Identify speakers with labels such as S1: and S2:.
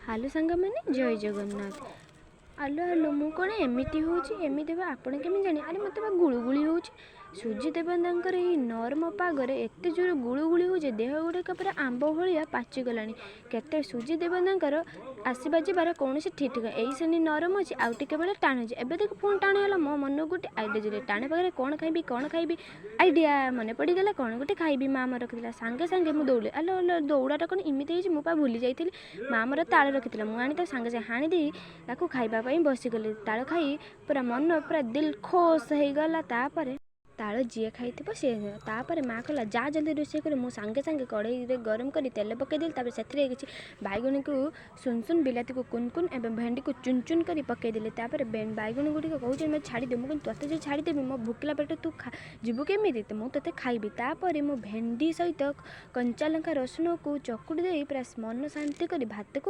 S1: Hello ସାଙ୍ଗମାନେ, ଜୟ ଜଗନ୍ନାଥ। ଆଲୋ ଆଲୋ, ମୁଁ କ'ଣ ଏମିତି ହେଉଛି? ଏମିତି ହେବା ଆପଣ କେମିତି ଜାଣିବେ? ଆରେ, ମୋତେ ବା ଗୁଳୁଗୁଳି ହେଉଛି। ସୂର୍ଯ୍ୟ ଦେବତାଙ୍କର ଏଇ ନରମ ପାଗରେ ଏତେ ଜୋରେ ଗୁଳୁଗୁଳି ହେଉଛି, ଦେହ ଗୁଡ଼ିକ ପୁରା ଆମ୍ବ ଭଳିଆ ପାଚିଗଲାଣି। କେତେ ସୂର୍ଯ୍ୟ ଦେବତାଙ୍କର ଆସିବା ଯିବାର କୌଣସି ଠିକ୍ ଠିକଣା। ଏଇ ଶ୍ରେଣୀ ନରମ ଅଛି, ଆଉ ଟିକେ ବେଳେ ଟାଣ ହେଇଯିବ। ଏବେ ଦେଖ, ପୁଣି ଟାଣ ହେଲା। ମୋ ମନକୁ ଗୋଟେ ଆଇଡ଼ିଆ ଯୋଡ଼େ, ଟାଣ ପାଗରେ କ'ଣ ଖାଇବି, କ'ଣ ଖାଇବି? ଆଇଡ଼ିଆ ମନେ ପଡ଼ିଗଲା, କ'ଣ ଗୋଟେ ଖାଇବି। ମା ମୋର ରଖିଥିଲା। ସାଙ୍ଗେ ସାଙ୍ଗେ ମୁଁ ଦୌଡ଼ିଲି। ଆଲୋ ଆଲୋ, ଦୌଡ଼ାଟା କ'ଣ ଏମିତି ହେଇଛି? ମୁଁ ପା ଭୁଲି ଯାଇଥିଲି, ମା ମୋର ତାଳ ରଖିଥିଲା। ମୁଁ ଆଣି ତାକୁ ସାଙ୍ଗେ ସାଙ୍ଗେ ହାଣି ଦେଇ ତାକୁ ଖାଇବା ପାଇଁ ବସିଗଲି। ତାଳ ଖାଇ ପୁରା ମନ ପୁରା ଦିଲ୍ ଖୋସ୍ ହେଇଗଲା। ତାପରେ ତାଳ ଯିଏ ଖାଇଥିବ ସିଏ। ତାପରେ ମା କହିଲା, ଯା ଜଲ୍ଦି ରୋଷେଇ କରେ। ମୁଁ ସାଙ୍ଗେ ସାଙ୍ଗେ କଢ଼େଇରେ ଗରମ କରି ତେଲ ପକାଇଦେଲି। ତାପରେ ସେଥିରେ କିଛି ବାଇଗଣକୁ ସୁନ ସୁନ, ବିଲାତିକୁ କୁନ କୁନ ଏବଂ ଭେଣ୍ଡିକୁ ଚୁନ ଚୁନ କରି ପକାଇଦେଲି। ତାପରେ ବାଇଗଣ ଗୁଡ଼ିକ କହୁଛନ୍ତି, ମୋତେ ଛାଡ଼ିଦେ। ମୁଁ କହିଲି, ତୋତେ ଯଦି ଛାଡ଼ିଦେବି, ମୋ ଭୋକିଲା ପେଟ ତୁ ଯିବୁ କେମିତି? ତ ମୁଁ ତୋତେ ଖାଇବି। ତାପରେ ମୁଁ ଭେଣ୍ଡି ସହିତ କଞ୍ଚା ଲଙ୍କା ରସୁଣକୁ ଚକୁଡ଼ି ଦେଇ ପୁରା ମନ ଶାନ୍ତି କରି ଭାତକୁ